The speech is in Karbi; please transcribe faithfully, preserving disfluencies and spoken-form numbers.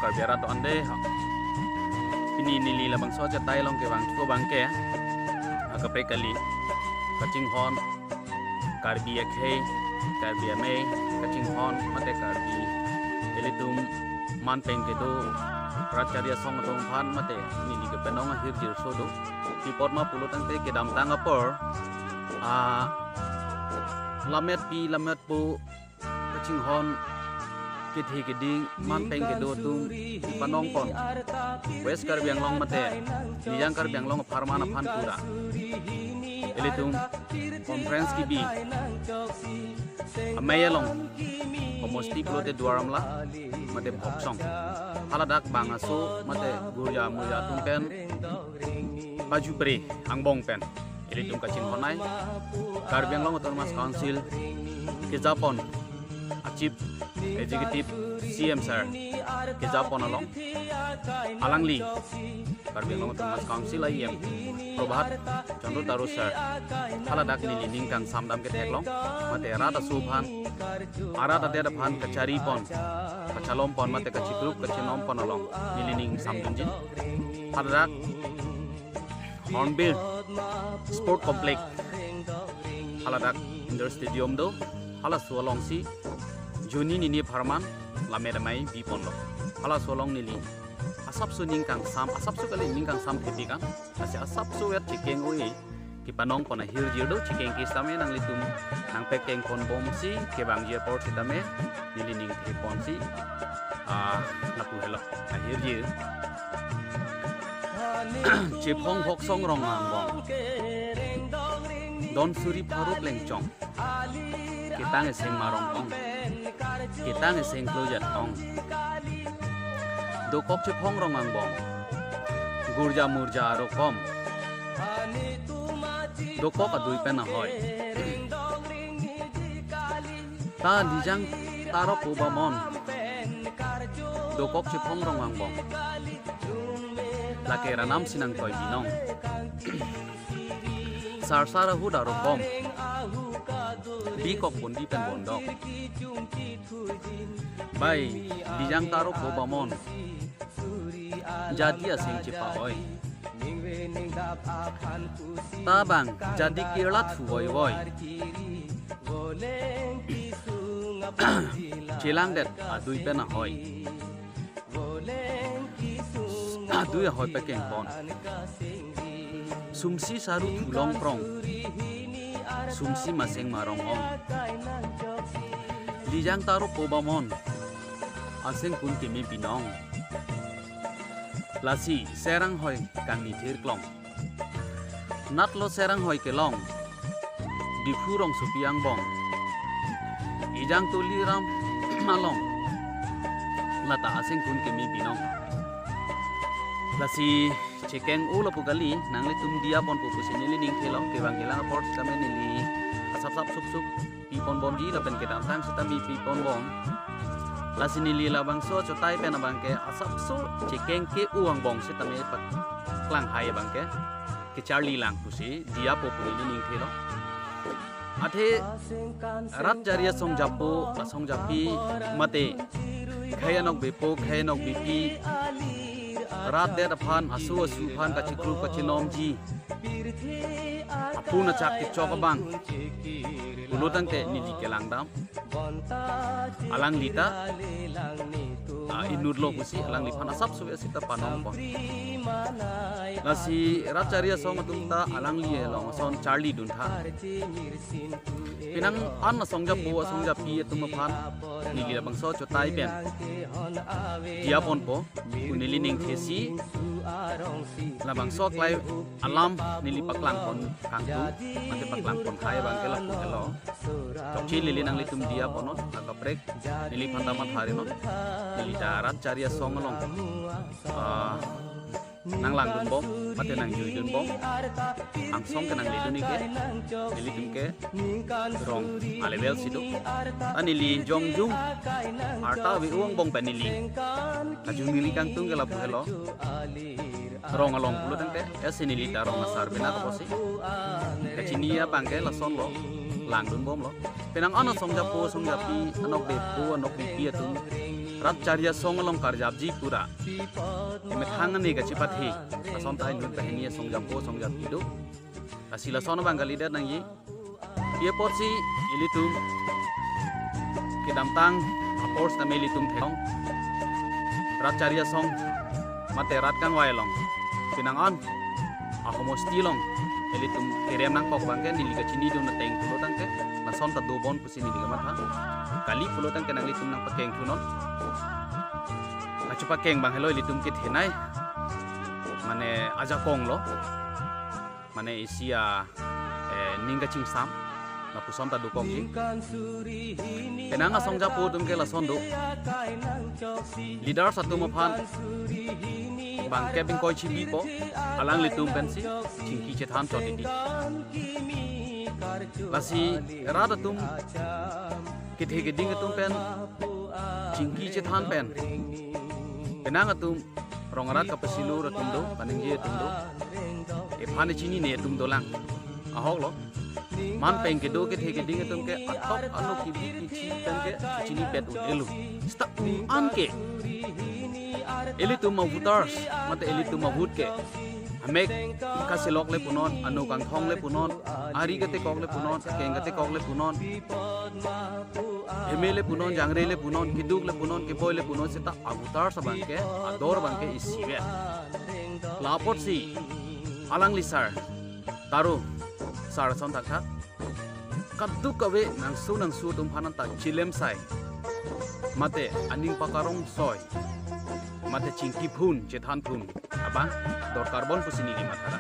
Karbi arat do-an dei ha. Pini neli labangso achetai along kevang thu abangke, ah, kaprek kali, kachinghon Karbi akhei, Karbi amei kachinghon mate Karbi ilitum manpeng kedo rat chari asong atum aphan mate neli kepanong ahirjir so do. Pi apot ma pulo tangte kedamtang apor, ah, lammet pi lammet po kachinghon kethe keding manpeng kedo atum panong pon West Karbi Anglong mate Lijang Karbi Anglong apharman aphan pura ilitum conference kebi amei along, komosti pulote Duar Amla mate Bhoksong, haladak bang aso mate gurja murja atum pen pajupre angbong pen ilitum kachinghon ai, Karbi Anglong Autonomous Council kejapon a Chief Executive C M sir kejapon along, alangli Karbi Anglong Autonomous Council a E M Prabhat Chandra Taro sir haladak neli ning kangsam dam ketheklong, mate rat aso aphan, arat adet aphan kachari pon, kachalom pon mate kachikrup kachinom pon along neli ning samdunji. Haladak Hornbill Sport Complex, haladak indoor stadium do, halaso alongsi juni nini apharman lammet amei biponlo. Halaso along neli asapso ning kangsam, asapso kali ning kangsam thepi kan, lasi asapso vet chikeng oi kepanong pon ahirjir do, chikeng ke sitame nanglitum nangpekeng ponbomsi kevangji apor sitame neli ning the ponsi, ah, lapu helo ahirjir. Chephong Bhoksong rong angbong, don suri pharup lengchong, ketang eseng marong ong, ketang eseng klojet ong, dokok chephong rong angbong, gurja murja arokom, dokok adui pen ahoi. Ta Lijang Taro pu bamon, dokok chephong rong angbong, lake ranam sinang toi binong. Sarsar ahut arokom, bikok bondi pen bondok. Bai, Lijang Taro pu bamon, jadi aseng chepa-oi. Tabang jadi kirlat hu voi voi, chelangdet adui pen ahoi. Adui ahoi pekeng pon. Sumsi saru thulong prong, sumsi maseng marong ong. Lijang Taro pu bamon, aseng kun keme binong. Lasi serang hoi kangni thir klong. Natlo serang hoi kelong, Diphu rongsopi angbong, Ijang Tuliram along, lata aseng kun keme binong. Lasi chekeng o lapu kali, nanglitum diya ponpo pusi neli ning thelo, kevang kelang apor sitame neli asap sap sup sup piponbomji lapen kedamtang sitame piponbom. Lasi neli labangso achotai pen abangke asapso chekeng ke-o angbong sitame paklang hai abangke kecharli lang pusi diya po pu neli ning thelo. Athe rat chari asong japo, asong japi mate khei anok bepo, khei anok bepi, rat det aphan, asu asu aphan kachikru kachinomji, apun achak kechok abang pulo tangte neli kelang dam. Alangli ta, ah, inut lo pusi alangliphan asap suwe sita panong pon. Lasi rat chari asong atum ta alangli along ason charli dun tha. Penang an asong japo asong japi atum aphan neli labangso achotai pen diya ponpo pu neli ning thesi. Labangso aklai alam neli paklang pon kangtung, mate paklang pon hai abangke lapu helo. Chokche neli nanglitum diya ponnon, akaprek neliphan ta matha rinon. Neli ta rat chari asong along, ah, nanglang dunbom, mate nangjui dunbom. Angsong ke nangledun ik ke, nelitum ke rong a-level si do. Ta neli jongjung arta ave-o angbong pen neli, ajung neli kangtung ke lapu helo. Rong along pulo tangte, esi neli ta rong asar bina kaposi. Kachini abangke lasonlo, lang dunbomlo. Penang an asong japo, asong japi, anok bepo, anok bepi atum Rat Chari Asong along karjapji pura emethang ani kachipathe. Lason ta inut banghini asong japo asong japi do. Lasi lason abang kalidet nangji. Pi apotsi ilitum kedamtang apor sitame ilitum theklong. Rat Chari Asong mate rat kangvai along penang an ahomosti along ilitum kerem nangkok abangke neli kachinidun ateng pulo tangte lason ta dobom pusi neli kamatha. Kali pulo tangte nanglitum nangpakeng thunon. Kachepakeng abang helo ilitum kethenei mane ajakong lo. Mane isi a, eh, ning kachingsam lapuson ta dokokji. Penang asong japo atum ke lason do. Leaders atum aphan bangkep ingkoi chibipo, alanglitum pensi chingki chethan chot titi. Lasi rat atum kethe keding atum pen chingki chethan pen penang atum rong arat kapachilur atum do, kaningje atum do, ephan chinine atum dolang. Ahok lo. Man pen kedo kethe keding atum ke athok ano kibi kithi pen ke chinipet un-elo. Seta un-an ke ilitum a voters mate ilitum a vote ke amek kaselok le punon, ano kangthong le punon, ari katekok le punon, akeng katekok le punon, heme le punon, jangre le punon, keduk le punon, keboi le punon, seta a voters abangke ador abangke isivet. La apotsi alangli sar, taro sar ason thakthak kadokave nangso nangso atum aphan anta chilem sai mate aning pakarong soi mate chingki phun chethan phun abang dorkar bon pusi neli matha.